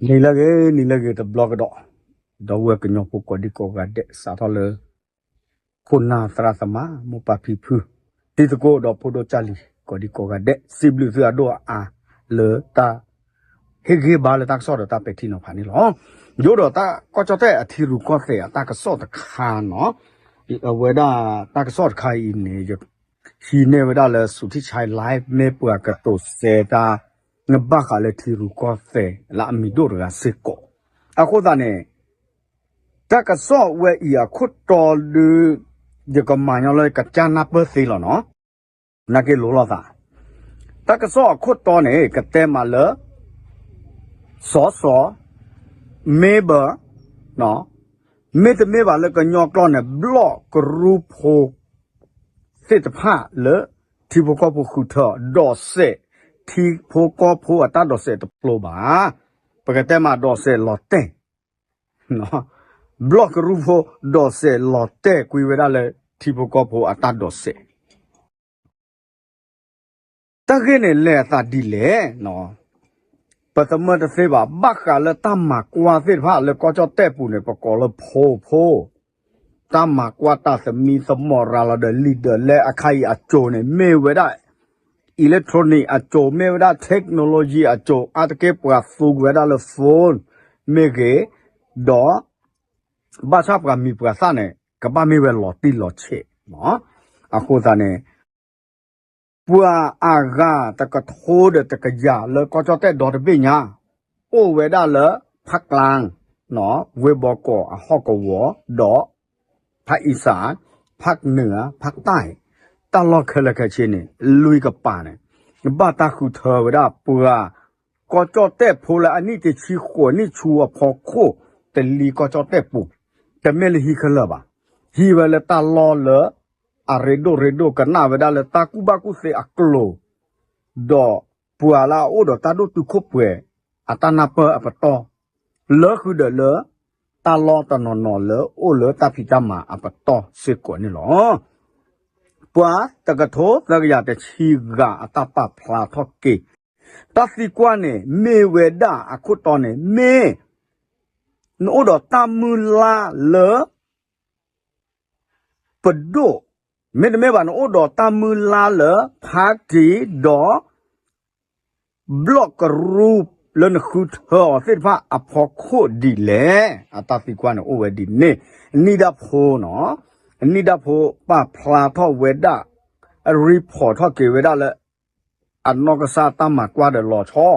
နံၤလၢအဂ့ၤ နံၤလၢအဂ့ၤတဘျီကဒီး, ဒီပုၢ်ဝဲၢ်ကညီဖိကိးဒံကိးဂၤဒဲး စးထီၣ်လၢ ခိၣ်နၢ်သရၣ်သမါ မိၢ်ပၢ်ဖံဖု တံၤသကိးဒီးဖိဒိၣ်ကၢ်လံၤ ကိးဒံကိးဂၤဒဲး စံးဘျုးသုအဒိၣ်အအါလၢတၢ် ဟ့ၣ်ဂံၢ်ဘါလၢတၢ်ကစီၣ်ဒီးတၢ်ပဲာ်ထံနီၤဖးန့ၣ်လီၤ. ယအိၣ်ဒီးတၢ်ကီၢ်ကၠီၣ်တဲၣ်အထံရူၢ်ကီၢ်သဲးအတၢ်ကစီၣ်တခါနီၤ, အဝဲဒၣ်တၢ်ကစီၣ်တခါအံၤန့ၣ် ယဟံးန့ၢ်ဝဲဒၣ်လၢ စူၤထံၣ်ဆဲ live မ့ၢ်ပှၤကတိၤစဲတၢ် ဘၣ်ဃးလၢထံရူၢ်ကီၢ်သဲးလၢအမံၤဒိၣ်တဂၤစ့ၢ်ကီး, အဃိသတးန့ၣ် တၢ်ကစီၣ်ဝဲအံၤအခိၣ်တီဒု ယကမၤညီလၢကစၢ်နၢ်ပၢၢ်သ့လီၤနီၤ, နာ်က့လိၤလိာ်သး, တၢ်ကစီၣ်အခိၣ်တီန့ၣ် ကတဲမးလၢ စီၤစီၤ မ့ၢ်ဘၣ် မ့တမ့ၢ်ဘၣ်လၢကညီကျိာ်န့ၣ် ဘျီၣ်ကရူၢ်ဖိ သ့ၣ်တဖၣ်လၢ ထံဖိကီၢ်ဖိဃုထၢ ဒိးစဲး ထံဖိကီၢ်ဖိအတၢ်ဒိးစဲးတဖျိဘၣ်. ပကတဲမးဒိးစဲးလီၤတဲာ်, ဘျီၣ်ကရူၢ်ဖိ ဒိးစဲးလီၤတဲာ်ကွံာ်ဝဲဒၣ်လၢ ထံဖိကီၢ်ဖိအတၢ်ဒိးစဲး တၢ်ဂ့ၢ်န့ၣ်လဲၤအသးဒ်လဲၣ်, ပသမၢတသ့ဘၣ် ဘၣ်ဃးလၢတၢ်မၤကွၢ်သ့ၣ်တဖၣ်လၢကီၢ်ကၠီၣ်တဲၣ်ပူၤန့ၣ် ပကိးလၢဖိဖိ, တၢ်မၤကွၢ်တၢ်သမံသမိးရၤလီၤဒီးလံာ်ဒီးလဲၢ်အခါအံၤအစိၤန့ၣ် မ့ၢ်ဝဲဒၣ် electronic အစိၤ မ့ၢ်ဝဲဒၣ် technology အစိၤ အါတက့ၢ်ပှၤသူကွံာ်ဝဲဒၣ်လၢ phone မ့ၢ်ဂ့ၤ, ဒီး ဘၣ်ဆၣ်ပှၤမံၤပှၤသၣ်န့ၣ် ကဘၣ်မ့ၢ်ဝဲလီၤတံၢ်လီၤဆဲး, အဃိသတးန့ၣ် ပှၤအဂၤတကထိဒီးတကယၤလၢကီၢ်ကၠီၣ်တဲၣ်ဒီတဘ့ၣ်ညါ အိၣ်ဝဲဒၣ်လၢ ဖးကျၢ် ဝ့ၢ်ဘီကီးအဟီၣ်ကဝီၤ ဒီး ဖးအံစၣ် ဖးနုာ် ဖးတၢ် တၢ်လီၢ်ခဲလၢာ်ခဲဆ့န့ၣ် လွံၢ်ကပၤန့ၣ် ဘၣ်တၢ်ဃုထၢဝဲဒၣ်ပှၤ ကီၢ်ကၠီၣ်တဲၣ်ဖိလၢအနံၣ်တဆံဃိးနံၣ်ဆူအဖီခိၣ် တလံၤကီၢ်ကၠီၣ်တဲၣ်ပူၤ, တမ့ၢ်လၢဟံၣ်ခဲလၢာ်ဘၣ်, ဟံးဝဲလၢတၢ်လီၢ်လၢ အရ့ဒိၣ်ရ့ဒိၣ်ကနၣ်ဝဲဒၣ်လၢတၢ်ကူၣ်ဘၣ်ကူၣ်သ့အကျိၤ, ဒီးပှၤလၢအအိၣ်ဒီးတၢ်ဒိၣ်တုာ်ခိၣ်ပှဲၤ အတၢ်နၢ်ပၢၢ်အပတီၢ်, လၢဃုာ်ဒီးလၢ တၢ်လီၢ်တနီၤနီၤလၢအိၣ်လၢတၢ်ဖံးတၢ်မၤအပတီၢ်စ့ၢ်ကီးန့ၣ်လီၤ. ပှၤတကထိသၢကယၤတဆံဂၤအတၢ်ပာ်ဖျါထီၣ်က့ၤ တၢ်သံကွၢ်န့ၣ် မ့ၢ်ဝဲဒၣ်အခိၣ်တီန့ၣ် မ့ၢ် နအိၣ်ဒီးတၢ်မုၢ်လၢ်လၢ ပဒိၣ်, မ့တမ့ၢ်ဘၣ် နအိၣ်ဒီးတၢ်မုၢ်လၢ်လၢ ဖါတံၢ် ဒီး ဘျီၣ်ကရူၢ်လၢနဃုထၢအီၤသ့ၣ်တဖၣ်အဖီခိၣ်ဒ်လဲၣ်. အတၢ်သံကွၢ်န့ၣ်အိၣ်ဝဲဒ်န့ၣ်, နံၣ်ဒၣ်ဖိနီၤ, နံၣ်ဒၣ်ဖိပာ်ဖျါထီၣ်ဝဲဒၣ် report ထီၣ်က့ၤဝဲဒၣ်လၢ အနီၢ်ကစၢ်တၢ်မၤကွၢ်ဒီးလီၤဆီ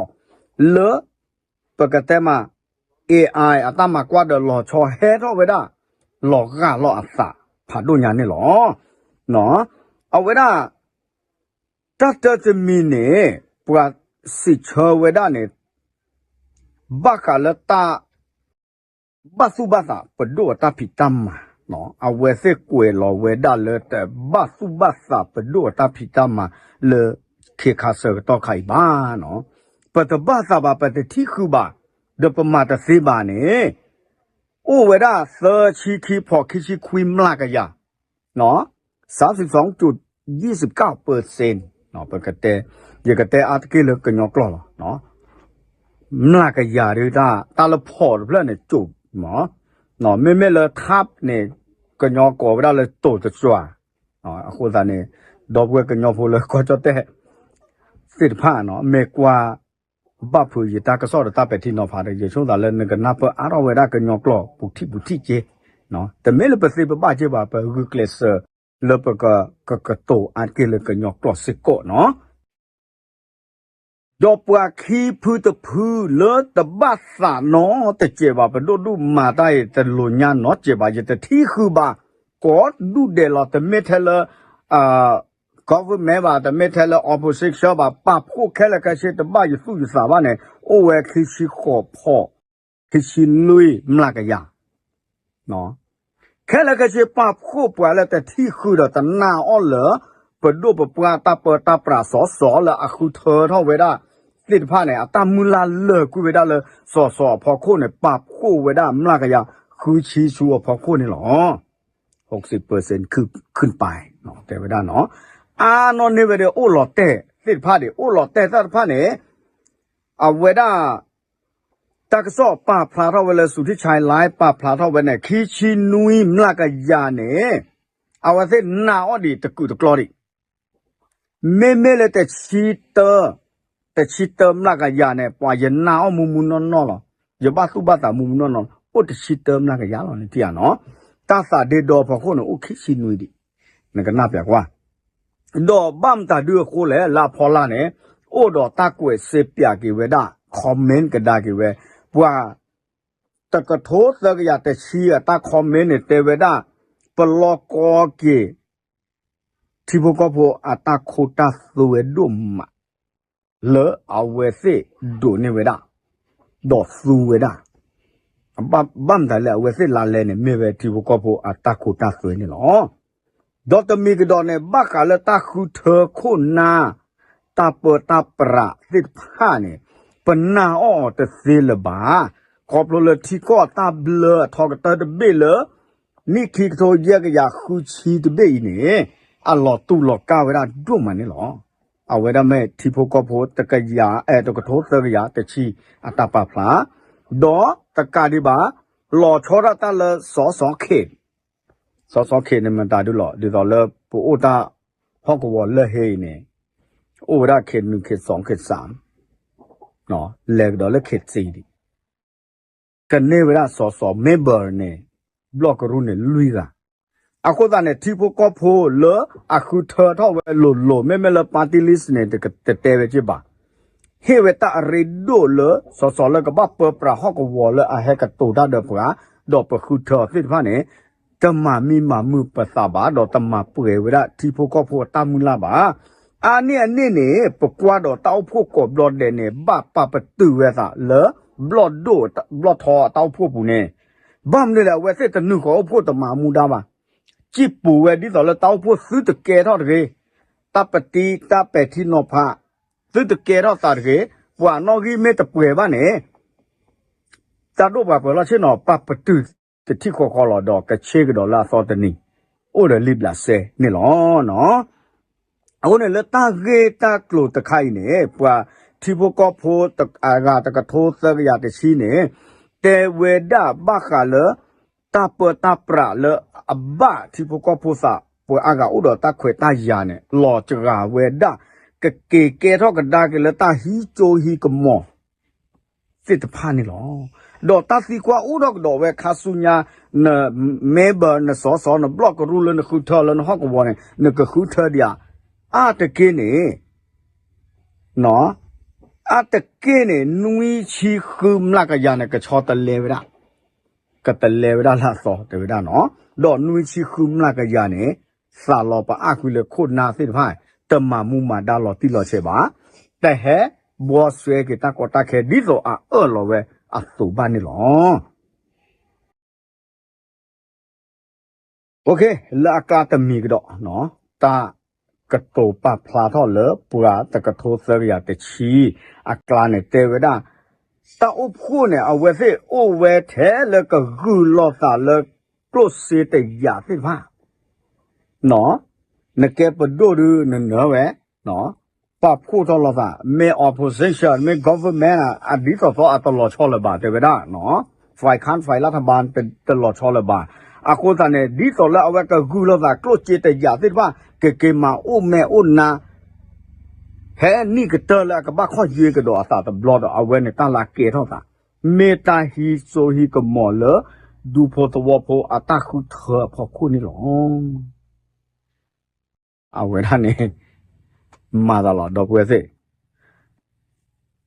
လၢ ပကတဲမး AI အတၢ်မၤကွၢ်ဒီးလီၤဆီဟဲထီၣ်ဝဲဒၣ် လီၤဂာ်လီၤအသးဖးဒိၣ်ညါန့ၣ်လီၤ. အဝဲဒၣ် တၢ်တၢတမံၤန့ၣ် ပှၤစံးဆၢဝဲဒၣ်န့ၣ် ဘၣ်ဃးလၢတၢ် ဘၣ်သူၣ်ဘၣ်သးပဒိၣ်အတၢ်ဖံးတၢ်မၤ, အဝဲသ့ၣ်ကွဲးလီၤဝဲဒၣ်လၢတဘၣ်သူၣ်ဘၣ်သးပဒိၣ်အတၢ်ဖံးတၢ်မၤလၢ ခ့ခါဆၢကတီၢ်ခါအံၤဘၣ်နီၤ. ပတဘၣ်သးဘၣ် ပတထံၣ်ဃုာ်ဘၣ်, ဒီးပမၤတသ့ဘၣ်န့ၣ် အိၣ်ဝဲဒၣ်သၢဆံခံဖီး ခံဆံခွံမျးကယၤ စးသုးသီကၠိ ယံစကၢ်ပၢစ့ ပကတဲ, ယကတဲအါတက့ၢ်လၢကညီကျိာ်လီၤ. မျးကယၤဒ်တၢ် တၢ်လၢဖီးတဖျၢၣ်န့ၣ် ကၠိ, မ့မ့ၢ်လၢထးန့ၣ် ကညီကိးဝဲဒၣ်လၢတိၤတစွၤ, အဃိသတးန့ၣ် ဒီပုၢ်ဝဲၢ်ကညီဖိလၢကီၢ်ကၠီၣ်တဲၣ် သ့ၣ်တဖၣ်နီၤ မ့ၢ်ကွၢ် ဘၣ်ဖုးယတၢ်ကစီၣ်ဒီးတၢ်ပဲာ်ထံနီၤဖးဒီး ယဆိကမိၣ်သးလၢနကနၢ်ပၢၢ်အါထီၣ်ဝဲဒၣ်ကညီကျိာ်ပူၤထံၣ်ပူၤထံၣ်က့, တမ့ၢ်လၢပသ့ပဘၣ်က့ဘၣ် ပဂုာ်ကျဲးစၢးလၢပက ကကတိၤအါတက့ၢ်လၢကညီကျိာ်စ့ၢ်ကီးနီၤ. ဒီးပှၤခံဖုတဖုလၢတဘၣ်သးနီတစဲးဘၣ် ပဒိၣ်ဒိၣ်မၤတၢ်အံၤတလိာ်ညါနီတစဲးဘၣ် ယတထံၣ်ဃုာ်ဘၣ် ကိးဒူၣ်ဒဲးလီၤ တမ့ၢ်ထဲလၢ government ဘၣ် တမ့ၢ်ထဲလၢ opposition ဘၣ် ပာ်ဖှိၣ်ခဲလၢာ်ခဲဆ့တဘၣ်ယသူၣ်ယသးဘၣ်န့ၣ် အိၣ်ဝဲခံဆံဃိးဖီး ခံဆံလွံၢ်မျးကယၤ ခဲလၢာ်ခဲဆ့ပာ်ဖှိၣ်ပှၤလၢတထံၣ်ဃုာ်ဒီးတနာ်အီၤလၢ ပဒိၣ်ပပှၢ်တၢ်ပၢတၢ်ပြးစီၤစီၤလၢအဃုထၢထီၣ်ဝဲဒၣ်သ့ၣ်တဖၣ်န့ၣ် အတၢ်မုၢ်လၢ်လၢာ်ကွံာ်ဝဲဒၣ်လၢစီၤစီၤအဖီခိၣ်န့ၣ် ပာ်ဖှိၣ်ဝဲဒၣ်မျးကယၤဃုဆံဆူအဖီခိၣ်န့ၣ်လီၤ. ဟိးစံးပၢၢ်စ့ ခုၣ်ပၢၢ် တဲဝဲဒၣ်နီၤ အါနီၢ်န့ၢ်ဝဲဒီးအိၣ်လီၤတဲာ်သ့ၣ်တဖၣ်ဒံး အိၣ်လီၤတဲာ်သ့ၣ်တဖၣ်န့ၣ် အဝဲဒၣ် တၢ်ကစီၣ်ပာ်ဖျါထီၣ်ဝဲလၢ စူၤထံဆဲးလဲ ပာ်ဖျါထီၣ်ဝဲန့ၣ် ခံဆံနွံမျးကယၤန့ၣ် အဝဲသ့ၣ်နာ်အီၤဒံးတကုာ်တကျီဒံး မ့မ့ၢ်လၢတဆံတၢ, တဆံတၢမျးကယၤန့ၣ် ပှၤယနာ်အီၤမူမူနီၢ်နီၢ်လီၤ. ယဘၣ်သူၣ်ဘၣ်သးမူမူနီၢ်နီၢ်လီၤ. အိၣ်တဆံတၢမျးကယၤလီၤန့ၣ် ထံၣ်ဧါနီၤ. တၢ်သးဒ့ဒီဖီခိၣ်န့ၣ် အိၣ်ခံဆံနွံဒံး, နကနၢ်ပၢၢ်ကွၢ်. ဒီးဘၣ်မတၤဒုအဃိလဲၣ် လၢအဖီလာ်န့ၣ် အိၣ်ဒီးတၢ်ကွဲးစ့ပၠးက့ၤဝဲဒၣ် comment ကဒါက့ၤဝဲ ပှၤ တကထိသၢကယၤတဆံအတၢ် comment န့ၣ် တဲဝဲဒၣ် ပလီၢ်ကီက့ၤ ထံဖိကီၢ်ဖိအတၢ်ခိတၢ်သွဲဒိၣ်မး လၢအဝဲသ့ၣ်ဒိးန့ၢ်ဝဲဒၣ် ဒီးသူဝဲဒၣ် ဘၣ်မတၤလဲၣ် အဝဲသ့ၣ်လါလဲန့ၣ် မ့ၢ်ဝဲထံဖိကီၢ်ဖိအတၢ်ခိတၢ်သွဲန့ၣ်လီၤ. ဒီးတမံၤကဒီးန့ၣ် ဘၣ်ဃးလၢတၢ်ဃုထၢခိၣ်နၢ် တၢ်ပၢတၢ်ပြးသ့ၣ်တဖၣ်န့ၣ် ပနာ်အီၤအီၤတသ့လၢၤဘၣ်. ခီဖျိလၢထံကီၢ်တၢ်ဘျၢအထီကတၢၢ်တဘ့ၣ်လၢ နံၣ်ခံကထိယဲၢ်ကယၤဃုဆံတဘ့ၣ်အံၤန့ၣ် အလီၤတူာ်လီၤကာ်ဝဲဒၣ်ဒိၣ်မးန့ၣ်လီၤ. အဝဲဒၣ်မ့ၢ်ထံဖိကီၢ်ဖိတကယၤ အဲ တကထိသၢကယၤတဆံအတၢ်ပာ်ဖျါ, ဒီးတကးဒံးဘၣ် လီၤဆီဒၣ်တၢ်လၢစီၤစီၤခ့ၣ်, စီၤစီၤခ့ၣ်န့ၣ်မတၤဒုလီၤ ဒ်သိးလၢပအိၣ်တၢ်ဟီၣ်ကဝီၤလၢဟ့အံၤန့ၣ် အိၣ်ဝဲဒၣ်ခ့ၣ်နုာ်ခ့ၣ်စီၤခ့ၣ်စၢ် လဲၤကဒီးလၢခ့ၣ်စ့ဒံး ကန့ၢ်ဝဲဒၣ်စီၤစီၤ member န့ၣ် ဘျီၣ်ကရူၢ်န့ၣ်လွံၢ်ဂၤ, အဃိသတးန့ၣ် ထံဖိကီၢ်ဖိလၢအဃုထၢထီၣ်ဝဲလိၤလိၤ မ့မ့ၢ်လၢ party list န့ၣ် တတဲဝဲက့ဘၣ်, ဟ့ၣ်ဝဲတၢ်အရ့ဒိၣ်လၢ စီၤစီၤလၢကဘၣ်ပၢပြးဟီၣ်ကဝီၤလၢအဟဲကတိၤတၢ်ဒီးပှၤ, ဒီးပဃုထၢအီၤသ့ၣ်တဖၣ်န့ၣ် တမၤမံမၤမုာ်ပသးဘၣ် ဒီးတမၤပှဲၤဝဲဒၣ်ထံဖိကီၢ်ဖိအတၢ်မုၢ်လၢ်ဘၣ်. အါန့ၢ်အန့ၣ်န့ၣ် ပကွၢ်ဒီးတၢ်အိၣ်ဖှိၣ်ကိးဘျီဒဲးန့ၣ် ဘၣ်ပာ်ပတုာ်ဝဲသးလၢ ဘျီၣ်ဒိၣ်ဘျီၣ်ထီအတၢ်အိၣ်ဖှိၣ်ပူၤန့ၣ်, ဘၣ်မနုၤလဲၣ် အဝဲသ့ၣ်တနုာ်ဃီၤအိၣ်ဖှိၣ်တမၤမူဒါဘၣ်. စံၣ်ပူၤဝဲဒ်သိးလၢတၢ်အိၣ်ဖှိၣ်သုတကဲထီၣ်တဂ့ၤ, တၢ်ပတံတၢ်ပဲာ်ထံနီၤဖး သုတကဲထီၣ်သးတဂ့ၤ, ပှၤနီၣ်ဂံၢ်မ့ၢ်တပှဲၤဘၣ်န့ၣ် တၢ်ဒိၣ်ပှၤပှဲၤလီၢ်ဆ့ၣ်နီၤ ပာ်ပတုာ်တထံၣ်ဃီဃီလီၤ ဒီးကဆ့ကဒီးလၢအသီတနံၤ အိၣ်ဒီးလံာ်ဘျးစဲန့ၣ်လီၤ. အဃိန့ၣ်လၢတၢ်ဂ့ၢ်တၢ်ကျိၤတခါအံၤန့ၣ် ပှၤထံဖိကီၢ်ဖိအဂၤတကထိသၢကယၤတဆံန့ၣ် တဲဝဲဒၣ်ဘၣ်ဃးလၢ တၢ်ပၢတၢ်ပြးလၢအဘၣ်ထံဖိကီၢ်ဖိသး ပှၤအါဂၤအိၣ်ဒီးတၢ်ခွဲးတၢ်ယာ်န့ၣ် လီၤစှၤဝဲဒၣ် ကက့ၤကဲထီၣ်ကဒါက့ၤလၢတၢ်ဟံးကၠိဟံးကမီၤ သ့ၣ်တဖၣ်န့ၣ်လီၤ. ဒီးတၢ်သံကွၢ်အိၣ်ထီၣ်ကဒီးဝဲခါဆူညါ န member နစီၤစီၤ နဘျီၣ်ကရူၢ်လၢနဃုထၢလၢနဟီၣ်ကဝီၤန့ၣ် နကဃုထၢဒံးဧါ. အါတက့ၢ်န့ၣ် အါတက့ၢ်န့ၣ် နွံဆံဃုမျးကယၤန့ၣ် ကဆီတလဲဝဲဒၣ် ကတလဲဝဲဒၣ်လၢအသီတဲဝဲဒၣ်နီၤ. ဒီးနွံဆံဃုမျးကယၤန့ၣ် သးလီၤပအါကွံာ်လၢခိၣ်နၢ်သ့ၣ်တဖၣ် တမၤမူမၤဒါလီၤတံၢ်လီၤဆဲးဘၣ်, တဟဲဘှီဆွဲက့ၤတၢ်ကီတၢ်ခဲဒ်သိးအအၢၣ်လီၤဝဲအသိးဘၣ်န့ၣ်လီၤ. လၢအကျါတမံၤကဒီး တၢ်ကတိၤပာ်ဖျါထီၣ်လၢပှၤတကထိသၢကယၤတဆံ အကျါန့ၣ်တဲဝဲဒၣ် တၢ်အိၣ်ဖှိၣ်န့ၣ် အဝဲသ့ၣ်အိၣ်ဝဲထဲလၢကဂုာ်လိာ်သးလၢကျိၣ်စ့တယာ်သ့ၣ်တဖၣ် နကဲပဒိၣ်ဒုးနနၢၤဝဲ ပာ်ဖှိၣ်ထီၣ်လိာ်သး မ့ၢ် opposition မ့ၢ် government အဒ်သိးသိးအတလီၤဆီလၢၤဘၣ် တဲဝဲဒၣ် ฝ่ายค้าน ฝ่ายรัฐบาล တလီၤဆီလၢၤဘၣ်. အဃိသတးန့ၣ် ဒ်သိးလၢအဝဲကဂုာ်လိာ်သးကျိၣ်စ့တယာ်သ့ၣ်တဖၣ် ကက့ၤမၤအိၣ်မဲာ်အိၣ်နါ ဖဲနံၣ်ကတၢၢ်လၢအကဘၣ်ခီၣ်ယွဲကဒီးအသးတဘျီဒီး အဝဲန့ၣ်တၢ်လၢကဲထီၣ်သး မ့ၢ်တၢ်ဟံးစိဟံးကမီၤလၢ ဒူဖိသဝီဖိအတၢ်ဃုထၢအဖီခိၣ်န့ၣ်လီၤ. အဝဲဒၣ်န့ၣ် မၤသးလီၤ ဒီပုၢ်ဝဲၢ်သ့ၣ်,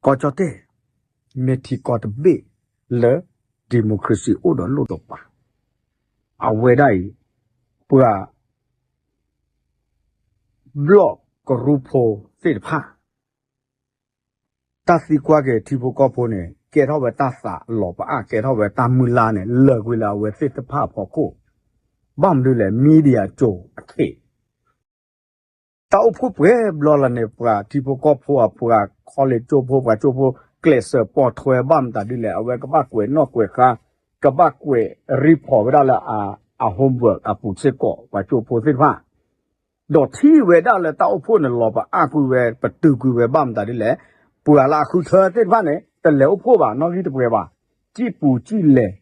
ကီၢ်ကၠီၣ်တဲၣ် မ့ၢ်ထံကီၢ်တဘ့ၣ်လၢ democracy အိၣ်ဒီးလိၣ်ဒီးပာ်, အဝဲဒၣ်အံၤ ပှၤ ဘျီၣ်ကရူၢ်ဖိသ့ၣ်တဖၣ် တၢ်သံကွၢ်က့ၤထံဖိကီၢ်ဖိန့ၣ် ကဲထီၣ်ဝဲတၢ်သးလီၤပအါ ကဲထီၣ်ဝဲတၢ်မုၢ်လၢ်န့ၣ် လၢာ်ကွံာ်လၢအဝဲသ့ၣ်တဖၣ်အဖီခိၣ်, ဘၣ်မနုၤလဲၣ် media ကၠိအထံး တၢ်အိၣ်ဖှိၣ်ပှဲၤဘျီလၢ်န့ၣ် ပှၤထံဖိကီၢ်ဖိအပှၤ college ကၠိဖိ ပှၤကၠိဖိ ကျဲးစၢးပိာ်ထွဲဘၣ်မတၤဒ်လဲၣ် အဝဲကဘၣ်ကွဲးနီၣ်ကွဲးဃါ ကဘၣ်ကွဲး report ဝဲဒၣ်လၢအ homework အပူၤစ့ၢ်ကီး ပှၤကၠိဖိသ့ၣ်တဖၣ် ဒီးထံၣ်ဝဲဒၣ်လၢတၢ်အိၣ်ဖှိၣ်န့ၣ် လီၤပအါကွံာ်ဝဲ ပတုာ်ကွံာ်ဝဲဘၣ်မတၤဒ်လဲၣ်, ပှၤလၢအဃုထၢသ့ၣ်တဖၣ်န့ၣ် တလဲၤအိၣ်ဖှိၣ်ဘၣ်နီၣ်ဂံၢ်တပှဲၤဘၣ်, စံၣ်ပူၤစံၣ်လဲၤ,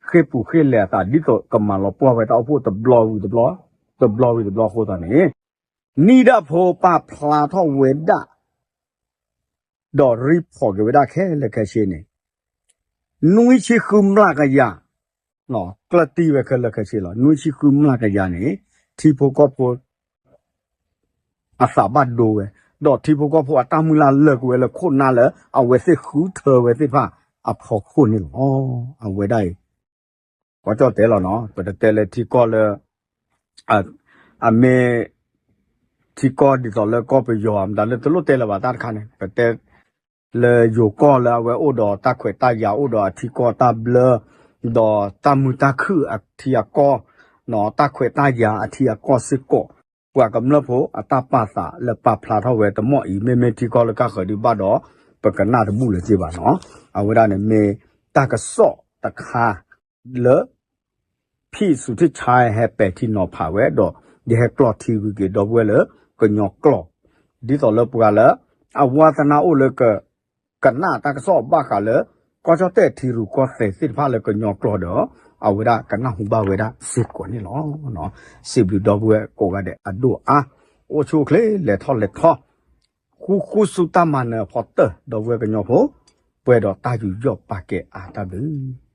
ဃ့ၢ်ပူၤဃ့ၢ်လဲၤအသး ဒ်သိးကမၤလီၤပှီၢ်ဝဲတၢ်အိၣ်ဖှိၣ်တဘျီဝံၤတဘျီ, တဘျီဝံၤတဘျီအဃိသတးန့ၣ် နံၣ်ဒၣ်ဖိပာ်ဖျါထီၣ်ဝဲဒၣ် ဒီးရံဖီၣ်က့ၤဝဲဒၣ်ခဲလၢာ်ခဲဆ့န့ၣ် နွံဆံဃုမျးကယၤ, ကျၢၢ်တံၢ်ဝဲခဲလၢာ်ခဲဆ့လီၤ. နွံဆံဃုမျးကယၤန့ၣ် ထံဖိကီၢ်ဖိ အသးဘၣ်ဒိဝဲ, ဒီးထံဖိကီၢ်ဖိအတၢ်မုၢ်လၢ်လၢာ်ကွံာ်ဝဲလၢခိၣ်နၢ်လၢ အဝဲသ့ၣ်ဃုထၢဝဲသ့ၣ်တဖၣ်အဖီခိၣ်န့ၣ်လီၤ. အဝဲဒၣ်အံၤ ကီၢ်ကၠီၣ်တဲလီၤနီၤ, ပတတဲလၢထံကီၢ်လၢ အမ့ၢ် ထံကီၢ်ဒ်သိးလၢကီၢ်ပယီၤ မတၤလၢတလိၣ်တဲလၢၤဘၣ်တၢ်တခါန့ၣ် ပတဲ လၢယိၤကီၢ်လၢအဝဲအိၣ်ဒီးတၢ်ခွဲးတၢ်ယာ် အိၣ်ဒီးအထံကီၢ်တၢ်ဘျၢ, ဒီးတၢ်မုာ်တၢ်ခုၣ်အထံအကီၢ်, တၢ်ခွဲးတၢ်ယာ်အထံအကီၢ်စ့ၢ်ကီး, ပှၤကမျၢၢ်ဖိအတၢ်ပာ်သးလၢပာ်ဖျါထီၣ်ဝဲတမီၢ်အံၤ မ့မ့ၢ်ထံကီၢ်လၢကၢ်ဃၢၤဒံးဘၣ်ဒီး ပကနၣ်တဘူၣ်လၢၤက့ၤဘၣ်နီၤ. အဝဲဒၣ်န့ၣ်မ့ၢ်တၢ်ကစီၣ်တခါ လၢ ဖံၣ်စူၤထံၣ်ဆါဟဲပဲာ်ထံနီၤဖးဝဲဒီး ယဟဲကျီၢ်ထံဂုၤက့ၤဒီပုၢ်ဝဲၢ်လၢကညီကျိာ်, ဒ်သိးလၢပှၤလၢ အဝါသနၢ်အိၣ်လၢက ကနၣ်တၢ်ကစီၣ်ဘၣ်ဃးလၢ ကီၢ်ကၠီၣ်တဲၣ်ထံရူၢ်ကီၢ်သဲးသ့ၣ်တဖၣ်လၢကညီကျိာ်ဒီး အဝဲဒၣ်ကနၢ်ဟူဘၣ်ဝဲဒၣ်စ့ၢ်ကီးန့ၣ်လီၤ. စံးဘျုးဒီပုၢ်ဝဲၢ်ကိးဂၤဒဲးအဒိၣ်အါ, အိၣ်ဆူၣ်အိၣ်ချ့လဲၤထီၣ်လဲၤထီ ဃူဃူဆူတၢ်မၤနၢၤအဖီတၢၢ် ဒီပုၢ်ဝဲၢ်ကညီဖိ, ပှဲၤဒီးတၢ်ယူးယီၣ်ပာ်ကဲအါတၢ်ဘျုး